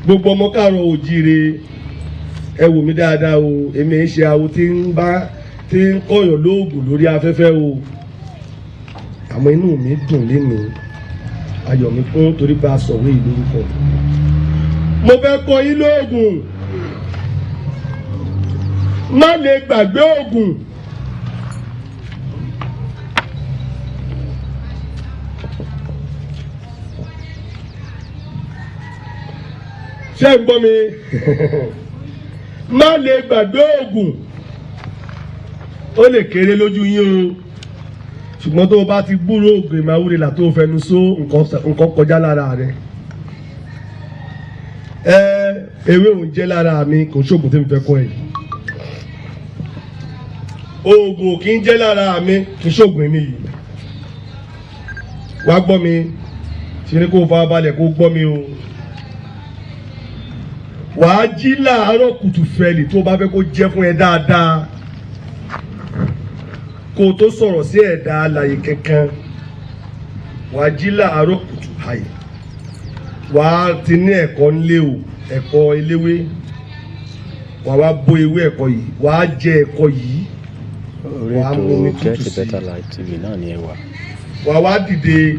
Gbogbo ọmọ káàárọ̀ òjíire, ẹ wò mí dáadáa o. Èmi ń ṣe awo tí ń bá tí ń kọ̀yàn lóògùn lórí afẹ́fẹ́ o, àmọ́ inú mi dùn lénìí, ayọ̀ mi kún torí bá a sọ̀wé yìí lórúkọ. Mo fẹ́ kọ́ yín lóògùn má lè gbàgbé òògùn. Ṣé ń gbọ́ mi? Má lè gbàgbé òògùn. Ó lè kéré lójú yín o, ṣùgbọ́n tó o bá ti gbúrò òògùn ìmáwúre là tó o fẹnu só nǹkan kọjá lára rẹ. Ẹ ewé òun jẹ́ lára mi, kò ṣoògùn tí mo fẹ́ kọ́ ẹ yìí. Oògùn ò kí ń jẹ́ lára mi, kì í ṣoògùn èmi yìí. Wá gbọ́ mi, ṣe ni kó o fara balẹ̀ kó o gbọ́ mi o. Wàá jí láàárọ̀ kùtù fẹ́lì tó o bá fẹ́ kó jẹ́ fún ẹ dáadáa, kó o tó sọ̀rọ̀ sí ẹ̀dá alàyè kankan. Wàá jí láàárọ̀ kùtù àyè, wàá ti ní ẹ̀kọ́ ńlé o, ẹ̀kọ́ eléwé. Wàá wá bó ewé ẹ̀kọ́ yìí, wàá jẹ ẹ̀kọ́ yìí, Orí wàá ètò mú omi Get tútù a sí Better Life TV náà ni ẹ wà. Wàá wá dìde,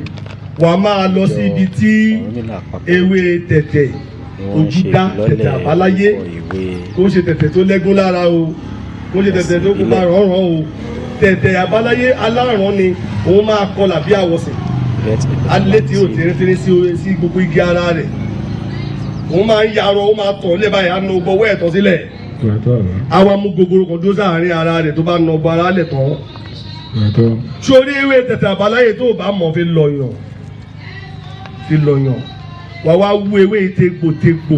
wàá máa lọ sí ibi tí Ọ̀rúnmìlà àpapọ̀ ewé tẹ̀tẹ̀ ni wọ́n ń ṣe ojúdá ìfilọ́lẹ̀ tẹ̀tẹ̀ àbáláyé. orúkọ ìwé Kó ṣe tẹ̀tẹ̀ tó lẹ́gún lára o, kó ṣe tẹ̀tẹ̀ tó kó máa rọ̀rọ̀ o. Tẹ̀tẹ̀ àbáláyé aláràn ni òun máa kọlà bí àwọ̀sìn. Get a Better Alẹ́ Life tí ò TV. tẹ́rẹ́tẹ́rẹ́ sí gbogbo igi ara rẹ̀, òun máa ń yarọ, ó máa tọ̀ lẹ́ báyìí, á nu gbọ́wọ́ ẹ̀tọ́ sílẹ̀, àwa mú gogoro kan dúró sáàárín ara rẹ̀ tó bá nu ọgbọ ara lẹ̀ tán. Sórí ewé tẹ̀tẹ̀ àbáláyé tó o bá mọ̀, fi lọ̀yàn, fi lọ̀yàn. Wà wá wú ewé tegbòtegbò.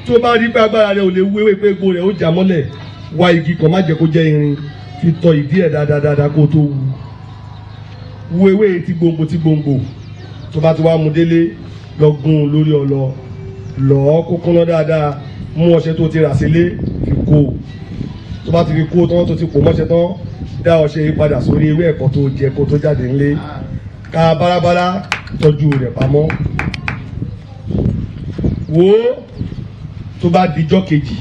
Tó bá rí pé agbára rẹ̀ ò lè wú ewé pé egbò rẹ̀ ó jà mọ́lẹ̀, wá igi kan, má jẹ́ kó jẹ́ irin, fi tọ ìdí ẹ̀ dáadáa kó tó wú. Wú ewé tí gbòǹgbò tí gbòǹgbò. Tó bá ti wá mú délé, lọ gún un lórí ọlọ, lọ̀ kó kúnná dáadáa. Mú ọṣẹ tó ti rà sílé, fi kó o. Tó bá ti fi kó tán, tó ti pò mọ́ṣẹ tán, dá ọṣẹ yìí padà sórí ewé ẹ̀kọ́ tó jẹ kó tó jáde ńlé. Ká bárabára tọ́jú rẹ̀ pamọ́. Wo, tó bá dijọ́ kejì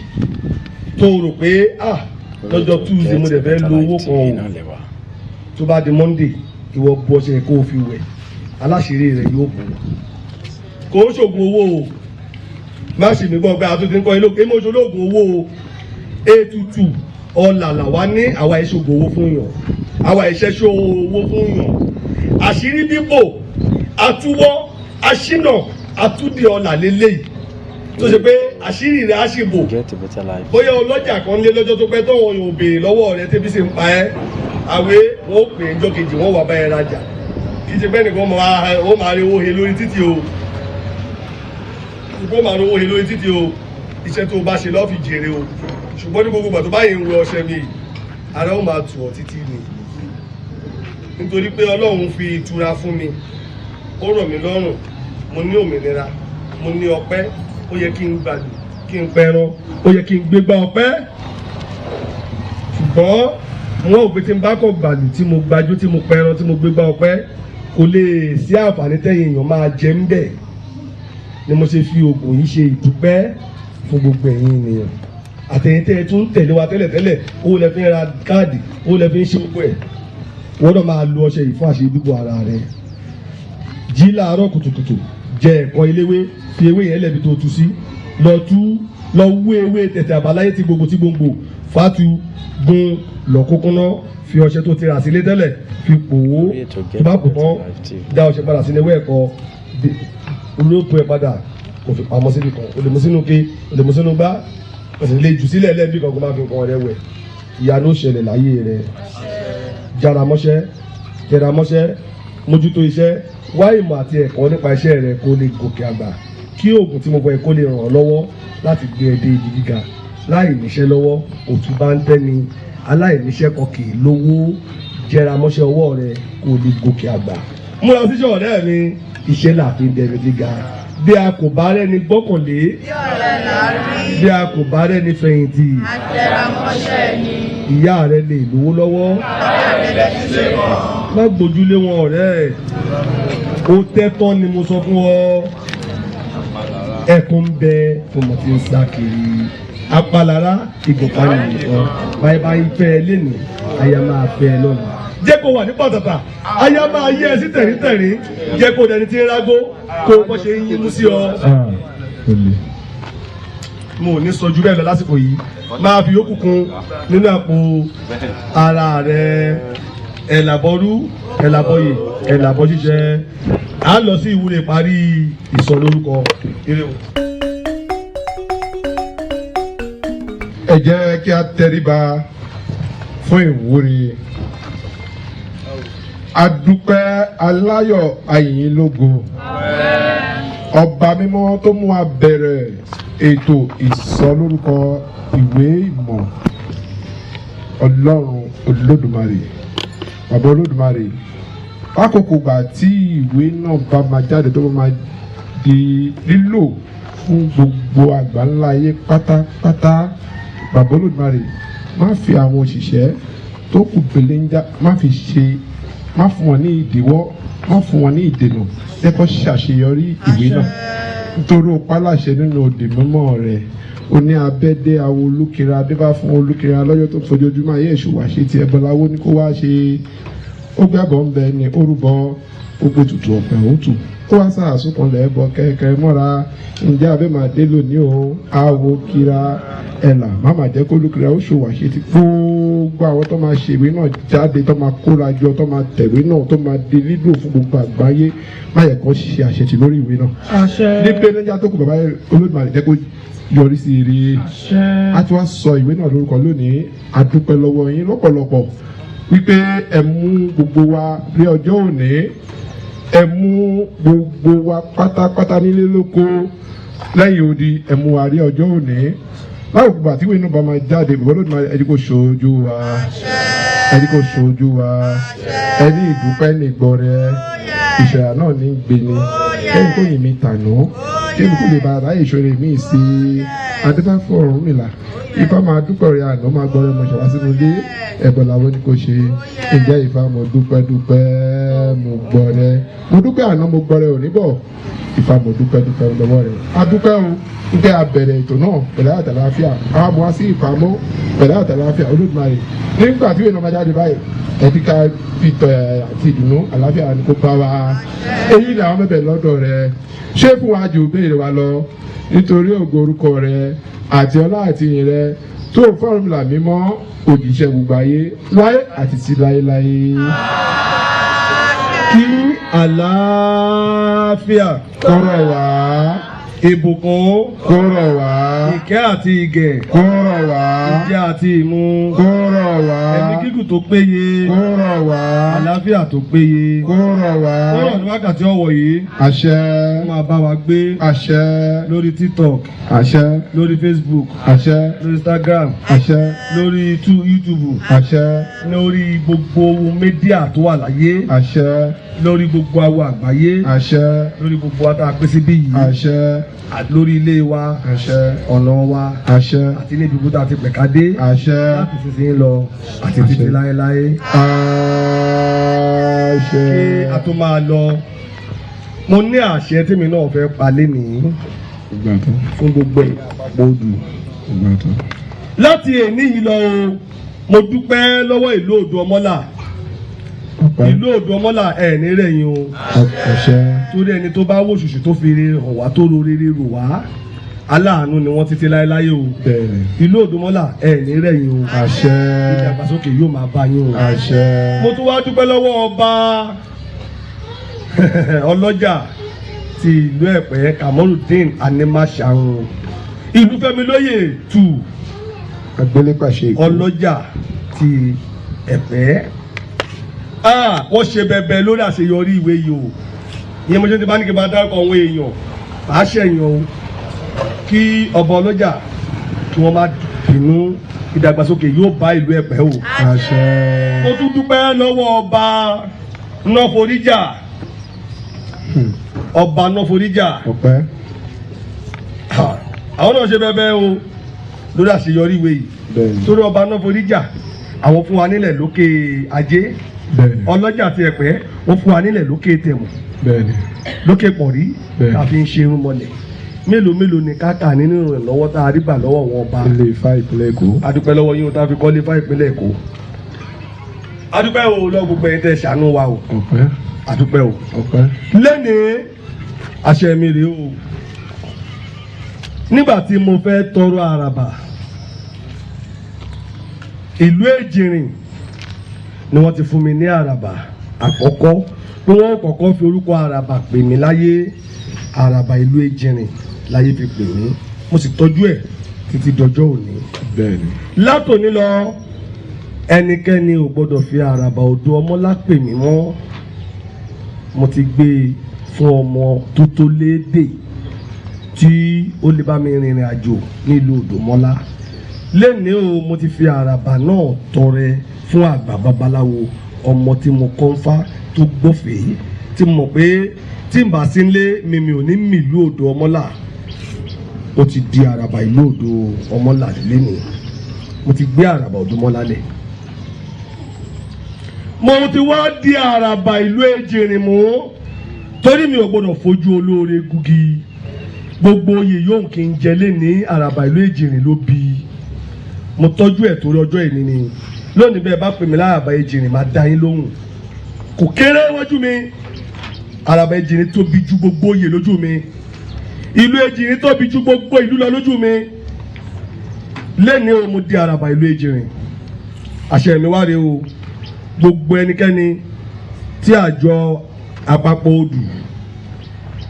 tó rò pé, ah, Orí lọ́jọ́ ètò Tuesday mo Get dẹ̀ a fẹ́ Better lo Life owó TV kan o, náà lẹ wà. tó bá di Monday, ìwọ bu ọṣẹ kó o fi wẹ̀, aláṣìírí rẹ̀ yóò bò. Kò ń ṣògùn owó o. Má ṣì mí gbọ́ pé a tún ti ń kọ́ ilé òkè. Èmi ò ṣolóògùn owó o. Ètùtù ọ̀là làwa ní. Àwa ìṣògùn owó fún yàn, àwa ìṣẹ́ṣọ́ owó fún yàn. Àṣírí bíbò, àtúwọ́ àṣínà, àtúndì ọ̀là lélẹ́yìí tó ṣe pé àṣírí rẹ̀ á ṣì bò. Get a Better Life. Bóyá ọlọ́jà kan lé lọ́jọ́ tó pẹ́ tọ́wọ́n yóò béèrè lọ́wọ́ rẹ, tẹ́bí sì ń pa ẹ́, àwé wọn ó pè é jọ́ kejì, wọ́n wà bá ẹ rajà. Kì í ṣe pé nìkan ó máa rí owó he lórí títì o, kó máa rí owó he lórí títì o. Iṣẹ́ tó o bá ṣe lọ́ọ́ fi jèrè o. Ṣùgbọ́n ní gbogbo ìgbà tó bá yìí ń wẹ ọṣẹ mi, ara ó máa tù ọ́ títí ni, nítorí pé Ọlọ́run fi ìtura fún mi, ó rọ̀ mí lọ́rùn. Mo ní òmìnira, mo ní ọpẹ́. Ó yẹ kí n gbàdùn, kí n pẹran, ó yẹ kí n gbégbá ọpẹ́, ṣùgbọ́n wọn ò pé tí n bá kọ̀ gbàlù, tí mo gbajú, tí mo pẹran, tí mo gbégbá ọpẹ́, kò lè sí àǹfààní tẹ́yìn èèyàn máa jẹ ń bẹ̀. Ni mo ṣe fi oògùn yìí ṣe ìdúpẹ́ fún gbogbo ẹ̀yin ènìyàn, àtẹ̀yìn tẹ́ ẹ tún tẹ̀lé wa tẹ́lẹ̀tẹ́lẹ̀. Owó lẹ fi ń ra káàdì, owó lẹ fi ń ṣe gbogbo ẹ̀. Wọ́n náà máa lo ọṣẹ yìí fún àṣírí bíbò ara rẹ̀. Jí láàárọ̀ kùtùkùtù, jẹ ẹ̀kọ́ eléwé, fi ewé yẹn lẹ́bi tó tu sí, lọ tú, lọ wú ewé tẹ̀tẹ̀ àbáláyé tí gbogbo tí gbòǹgbò fatu, gun, lọ kókóná, fi ọṣẹ tó ti rà sílé tẹ́lẹ̀ fi pò ó. Orí ètò Tó bá pò tán, dá ọṣẹ padà sínú ewé ẹ̀kọ́, olóòpó ẹ̀ padà, kò fi pamọ́ síbi kan. O lè mú sínú ké, o lè mú sínú gbá, o sì lè jù sílẹ̀ lẹ́ẹ̀bí kan kó má fi nǹkan rẹ wẹ̀. Ìyanu ó ṣẹlẹ̀ láyé rẹ. Jára mọ́ṣẹ́, tẹra mọ́ṣẹ́, mójútó iṣẹ́, wá ìmọ̀ àti ẹ̀kọ́ nípa iṣẹ́ rẹ kó lè gòkè àgbà, kí oògùn tí mo fọ ẹ kó lè ràn ọ́ lọ́wọ́ láti gbé ẹ dé ibi gíga. Láì níṣẹ́ lọ́wọ́, òtún bá ń tẹ́ni aláìníṣẹ́ kan kì í lówó. Jẹra mọ́ṣẹ́ ọwọ́ rẹ kó lè gòkè àgbà. Múra síṣẹ́, ọ̀rẹ́ mi. Iṣẹ́ là fi ń dẹni gíga. Bí a kò bá rẹ́ni gbọ́kànlé, Bí ọ̀rẹ́ là á rí. bí a kò bá rẹ́ni fẹ̀yìntì, Àtẹramọ́ṣẹ́ ni. ìyá rẹ lè lówó lọ́wọ́, má gbójúlé wọn, ọ̀rẹ́ ẹ̀. Ó tẹ́tán ni mo sọ fún ọ. Ẹkún ń bẹ fún ọmọ tí ń sá kiri. Apalára ìgòpá nìkan. Báyìí báyìí fẹ́ ẹ lénìí, aya máa fẹ́ ẹ lọ́la. Jẹ́ kó wà ní pàtàkì, aya máa yẹ ẹ sí tẹ̀ríntẹ̀rín. Jẹ́ kó dẹni tí ń rágbó, kó bọ́ ṣe ń yín mú sí ọ. Mo ò ní sọ ju bẹ́ẹ̀ lọ lásìkò yìí. Máa fi yòókù kún nínú àpò ara rẹ. Ẹ̀làbọ̀rú, ẹ̀làbọ̀yè, ẹ̀làbọ̀ jíjẹ. À ń lọ sí ìwúre parí ìsọlórúkọ. Ire o. Ẹ jẹ́ kí a tẹríba fún ìwúre. Adúpẹ́ aláyọ̀ ayìnlógo ọba mímọ́ tó mú wa bẹ̀rẹ̀ ètò ìsọlórúkọ ìwé ìmọ̀ Ọlọ́run Olódùmarè, bàbá Olódùmarè. Lákòókò gbà tí ìwé náà bá máa jáde, tó bá máa di lílò fún gbogbo àgbáńlá ayé pátápátá, bàbá Olódùmarè, má fi àwọn òṣìṣẹ́ tó kù belenja, má fi ṣe, má fún wọn ní ìdíwọ́, má fún wọn ní ìdènà. Jẹ́ kó ṣàṣeyọrí ìwé náà, nítorí o pa láṣẹ nínú òdì mímọ́ rẹ̀. Ó ní abẹ́dé awo olúkira adébá fún olúkira lọ́jọ́ tó fojoojúmọ́ ayé èṣù wá ṣe ti ẹbọláwó ní kó wá ṣe. Ó gbàgbọ́ ń bẹ ní orúbọ gbogbo tutù ọ̀pẹ̀ òtù ó wá sàásùn lẹ́ẹ̀bọ kẹ́kẹ́ mọ́ra. Ǹjẹ́ abẹ́ máa dé lónìí o, awo kira ẹ̀là má má jẹ́ kó olúkira ó ṣòwò àṣetì. Gbogbo àwọn tó máa ṣèwé náà jáde, tó máa kóra jọ, tó máa tẹ̀wé náà, tó máa di lílò fún gbogbo àgbáyé, má yẹ kó ṣe àṣetì lórí ìwé náà. Ní pẹ́ẹ́nẹ́jà tó kù, bàbá Olódùmarè, jẹ́ kó yọrí sí ire. A ti wá sọ ìwé náà lórúkọ lónìí. A dúpẹ́ lọ́wọ́ yín lọ́pọ̀lọpọ̀ wípé ẹ mú gbogbo wa rí ọjọ́ òní, ẹ mú gbogbo wa pátápátá nílé lóko lẹ́yìn odi, ẹ mú wa rí ọjọ́ òní. Láwùjọ àti ìwé náà bá máa jáde, bàbá Olódùmarè, ẹ jẹ́ kó ṣojú wa, ẹ jẹ́ kó ṣojú wa. Ẹ ní ìdúpẹ́ nìgbọ́ rẹ, ìṣẹ̀yà náà ní gbé ni kẹ́yìn kó yìn mí tànú, kẹ́yìn kó lè bá aráyè ìṣòro mi sí i. Adébáfọ́ Ọ̀rúnmìlà, ifá máa dúpẹ́ rẹ̀ àná, máa gbọ́ rẹ̀ mọ̀ṣẹ̀ wá sínú ilé ẹ̀bọ̀ làwọn ní kò ṣe. Ǹjẹ́ ifá, mo dúpẹ́ dúpẹ́, mo gbọ́ rẹ̀, mo dúpẹ́ àná, mo gbọ́ rẹ̀ òní bọ̀. Ifá, mo dúpẹ́ dúpẹ́ lọ́wọ́ rẹ̀. Adúpẹ́ o, nígbà abẹ̀rẹ̀ ètò náà pẹ̀lú àtàláfíà, àwọn àmọ́ wá sí ìpamọ́ pẹ̀lú àtàláfíà. Olódùmarè, nígbà tí ìwé náà máa jáde báyìí, ẹbí ká fi tọ̀ àti ìdùnnú àlàáfíà ni kò bá wa. Èyí làwọn bẹ̀bẹ̀ lọ́dọ̀ rẹ̀, ṣé fún wa jù béèrè wa lọ, nítorí ògo orúkọ rẹ àti ọlá àti ìyìn rẹ tó fọ́ọ̀mùlà mímọ́, òjíṣẹ́ gbogbo ayé láé àti sí láéláé. Kí àlàáfíà kó rọ̀ wá, ìbùkún kó rọ̀ wá, ìkẹ́ àti ìgẹ̀, kó rọ̀ wá, ìjẹ àti ìmu, kó rọ̀ wá, ẹ̀mí gígùn tó péye, kó rọ̀ wá, àlàáfíà tó péye, kó rọ̀ wá. Ó rọ̀ ní wákàtí ọ̀wọ̀ yìí. Àṣẹ. Ó máa bá wa gbé Àṣẹ. lórí TikTok, Àṣẹ. lórí Facebook, Àṣẹ. lórí Instagram, Àṣẹ. lórí YouTube, Àṣẹ. lórí gbogbo ohun mídíà tó wà láyé, Àṣẹ. lórí gbogbo awo àgbáyé, Àṣẹ. lórí gbogbo wa tá a pín síbí yìí, Àṣẹ. àti lórí ilé wa, Àṣẹ. ọ̀nà wa, Àṣẹ. àti níbi gbogbo tá a ti pẹ̀ka dé, Àṣẹ. láti sísìn lọ àti títí láéláé. Àṣẹ. Kí a tó máa lọ, mo ní àṣẹ tèmi náà fẹ́ pa lénìí fún gbogbo ẹ̀ gbòdù. Láti èní yìí lọ o, mo dúpẹ́ lọ́wọ́ ìlú Odò Ọmọ́là, ìlú Odò Ọmọ́là, ẹ̀ ní rẹ̀yìn o. Àṣẹ. Torí ẹni tó bá wò ṣùṣù tó fi rere hàn wá, tó ro rere rò wá, aláàánú ni wọ́n títí láéláé o. Bẹ́ẹ̀ni. Ìlú Odò Ọmọ́là, ẹ̀ ní rẹ̀yìn o. Àṣẹ. Ìdàgbàsókè yóò máa bá yín o. Àṣẹ. Mo tún wá dúpẹ́ lọ́wọ́ ọba ọlọ́jà ti ìlú Ẹ̀pẹ́, Kamorudeen Animashaun, ìlú Fẹ́mi lóyè tù, Agbélépàṣẹ Èkó. ọlọ́jà ti Ẹ̀pẹ́. Wọ́n ṣe bẹbẹ lórí àṣeyọrí ìwé yìí o. Ìyẹn mo ṣe ti bá ní kí n bá dárúkọ àwọn èèyàn, màá ṣẹ̀yàn o. Kí ọba ọlọ́jà kí wọ́n má bínú, ìdàgbàsókè yóò bá ìlú Ẹ̀pẹ́ o. Àṣẹ. Mo tún dúpẹ́ lọ́wọ́ ọba Nọ́foríjà, ọba Nọ́foríjà. Ọpẹ́. Àwọn náà ṣe bẹ́ẹ̀ o lórí àṣeyọrí ìwé yìí. Bẹ́ẹ̀ni. Torí ọba Nọ́foríjà, àwọn fún wa nílẹ̀ lókè ajé. Bẹ́ẹ̀ni. Ọlọ́jà ti Ẹ̀pẹ́, wọ́n fún wa nílẹ̀ lókè tẹ̀mù, Bẹ́ẹ̀ni. lókè pọ̀rí, Bẹ́ẹ̀ni. ká fi ń ṣe irun mọ́lẹ̀. Mélòó mélòó ni káàkà nínú ìrànlọ́wọ́ tá a rí gbà lọ́wọ́ wọn ọba. Ilé Ifá ìpínlẹ̀ Èkó. Adúpẹ́ lọ́wọ́ yín o tá a fi kọ́lé fá ìpínlẹ̀ Èkó. Adúpẹ́ o lọ́wọ́ gbogbo ẹ̀yin tẹ́ ṣàánú wa o. Ọpẹ́. Adúpẹ́ o. Ọpẹ́. Lẹ́nìí àṣẹ mi rèé o. Nígbà tí mo fẹ́ tọrọ àràbà, ìlú Èjìrìn ni wọ́n ti fún mi ní àràbà àkọ́kọ́, pé wọ́n kọ́kọ́ fi orúkọ àràbà pè mí láyé. Àràbà ìlú Èjìrìn láyé fi pè mí, mo sì tọ́jú ẹ̀ títí dọjọ́ òní. Bẹ́ẹ̀ni. Látòní lọ, ẹnikẹ́ni ò gbọ́dọ̀ fi àràbà Odò Ọmọlá pè mí mọ́. Mo ti gbé e fún ọmọ tó tó léde tí ó lè bá mi rìnrìn àjò nílùú Òdòmọ́lá. Lẹ́ni o, mo ti fi àràbà náà tọrẹ fún àgbà babaláwo, ọmọ tí mo kọ́ ń fá tó gbófèé, tí mo mọ̀ pé tí n bá sí nlé mímí ò ní mìlú Odò Ọmọlá. Ó ti di àràbà ìlú Odò Ọmọlá lẹ́ni. Mo ti gbé àràbà Odò Ọmọlá lẹ̀, mo ti wá di àràbà ìlú Èjìrìn mú, torí mi ò gbọdọ̀ fojú olóore gúgi. Gbogbo oyè yóò kí n jẹ lé ní àràbà ìlú Èjìrìn ló bí. Mo tọ́jú ẹ̀ torí ọjọ́ ìní ni. Lónìí, bẹ́ẹ̀ bá pè mí láràbà Èjìrìn, máa dá yín lóhùn. Kò kéré wájú mi. Àràbà Èjìrìn tóbi ju gbogbo oyè lójú mi. Ìlú Èjìrìn tóbi ju gbogbo ìlú lọ lójú mi. Lẹ́ni o, mo di àràbà ìlú Èjìrìn. Àṣẹ mi wá rèé o. Gbogbo ẹnikẹ́ni tí àjọ àpapọ̀ odù,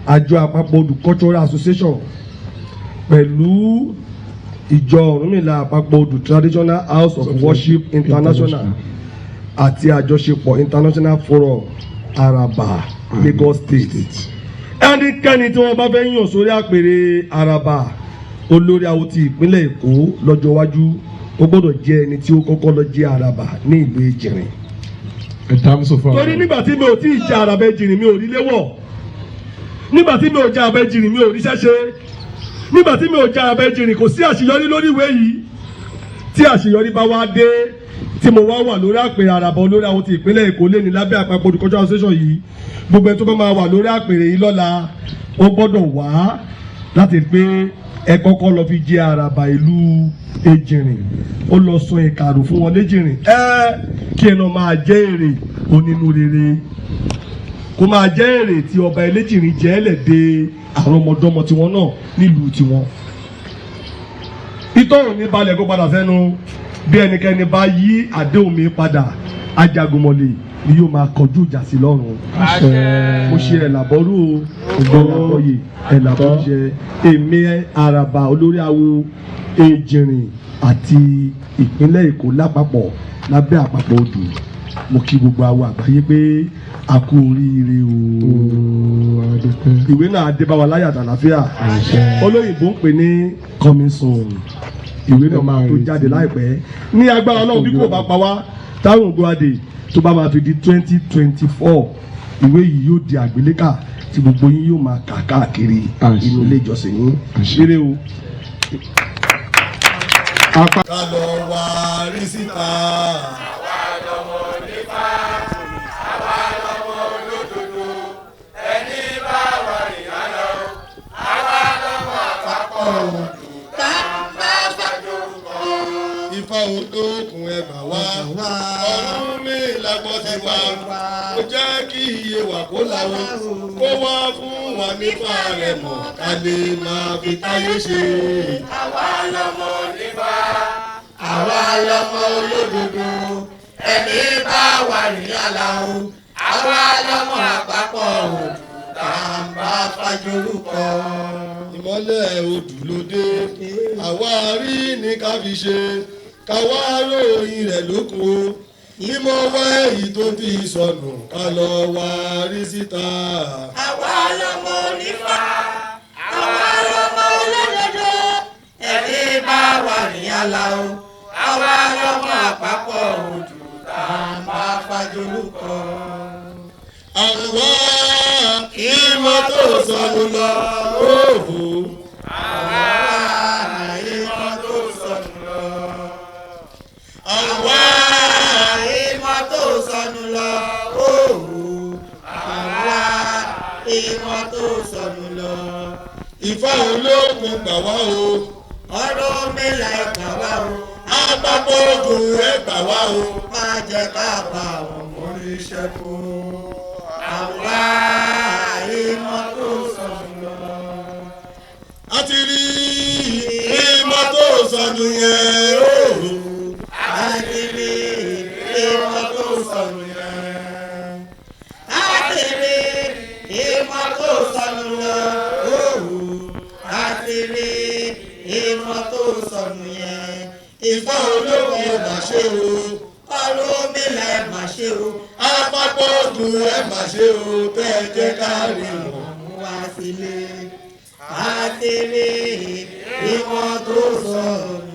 àjọ àpapọ̀ odù cultural association pẹ̀lú ìjọ Ọ̀rúnmìlà àpapọ̀ odù traditional house of worship international àti àjọṣepọ̀ international forum Àràbà Lagos State, ẹnikẹ́ni tí wọ́n bá fẹ́ yàn sórí àpèrè Àràbà olórí awo ti ìpínlẹ̀ Èkó lọ́jọ́ iwájú, ó gbọ́dọ̀ jẹ́ ẹni tí ó kọ́kọ́ lọ jẹ́ Àràbà ní ìlú Èjìrìn. Ẹ dáhùn sọ fún Torí nígbà tí mi ò tí ì jẹ Àràbà Èjìrìn, mi ò rí léwọ̀. Nígbà tí mi ò jẹ Àràbà Èjìrìn, mi ò ríṣẹ́ ṣe. Nígbà tí mi ò jẹ Àràbà Èjìrìn, kò sí àṣeyọrí lórí ìwé yìí. Tí àṣeyọrí bá wá dé, tí mo wá wà lórí àpèrè Àràbà olórí àwọn ti ìpínlẹ̀ Èkó lé ní lábẹ́ àpapọ̀ olùkọ́jọ́ association yìí, gbogbo ẹni tó bá máa wà lórí àpèrè yìí lọ́la, ó gbọ́dọ̀ wá láti pé ẹ kọ́kọ́ lọ fi jẹ Àràbà ìlú Èjìrìn, ó lọ sọ ìkàrò fún wọn léjìrìn, ẹ kí ẹ náà máa jẹ́ èrè onínú rere, kó máa jẹ́ èrè tí ọba Eléjìrìn jẹ́ lẹ̀ de àwọn ọmọdọ́mọ tiwọn náà nílùú tiwọn. Itọ́ ò ní balẹ̀ kó padà sẹ́nu. Bí ẹnikẹ́ni bá yí àdéhùn mi padà, ajagunmọ̀lẹ̀ ni yóò máa kọjú ìjà sí lọ́rùn. Mo ṣe ẹ̀làbọ́rú o, ẹ̀làbọ̀yè, ẹ̀làbọ̀jẹ. Èmi Àràbà olórí awo Èjìrìn àti ìpínlẹ̀ Èkó lápapọ̀ lábẹ́ àpapọ̀ odù, mo kí gbogbo awo àgbáyé pé a kú oríire o. Ìwé náà dé bá wa láyà àtàlàfíà. Olóyìnbó ń pè ní coming soon. Ìwé náà máa tó jáde láìpẹ́ ní agbára Ọlọ́run. Bí kò bá pa wá táwọn ògo adè, tó bá máa fi di 2024, ìwé yìí yóò di àgbélékà tí gbogbo yín yóò máa kà káàkiri inú ilé ìjọsìn yín. Ṣeré o. Ká lọ wá rí síta. Àwa lọmọ onífá, àwa lọmọ olódodo, ẹni bá wà rìn á lọ. Àwa lọmọ àpapọ̀ odù tá bá fàjọrúkọ. Ifá olókun, ẹgbà wá. Ọ̀run mi làgbọ́ ti wá. Ó jẹ́ kí iye wà kó láwọn kó wá fún wa nípa rẹ̀ mọ̀, ká lè máa fi táyé ṣe. Àwa lọmọ onífá, àwa lọmọ olódodo, ẹni bá wà rìn á lọ. Àwa lọmọ àpapọ̀ odù tá bá fàjọrúkọ. Ìmọ́lẹ̀ odù lóde, àwa rí ní ká fi ṣe, káwá ròyìn rẹ̀ lókun o. Mímọ́ wá èyí tó ti sọnù, ká lọ wá rí síta. Àwa lọmọ onífá, àwa lọmọ olódodo, ẹni bá wà ní aláwo. Àwa lọmọ àpapọ̀ odù tá a bá fàjọlùkọ. Àwa ìmọ̀ tó sọnù lọ òhò. Àwa ìmọ̀ tó sọnù lọ. Àwa ìmọ̀ tó sọnù lọ òhò. Àwa ìmọ̀ tó sọnù lọ. Ifá olókun gbà wá o. Ọ̀rúnmìlà ẹ gbà wá o. Àpapọ̀ ogun ẹ gbà wá o. Má jẹ́ ká bá àwọn oníṣẹ́ kú. Àwa ìmọ̀ tó sọnù lọ. A ti rí ìmọ̀ tó sọnù yẹn o. A ti rí ìmọ̀ tó sọnù yẹn. A ti rí ìmọ̀ tó sọnù lọ. A ti rí ìmọ̀ tó sọnù yẹn. Ifá olókun ẹ mà ṣe o. Ọ̀rúnmìlà ẹ mà ṣe o. Àpapọ̀ ogun ẹ mà ṣe o. Tẹ́ ẹ jẹ́ ká rí wọn. Mú wá sílé. A ti rí ìmọ̀ tó sọnù.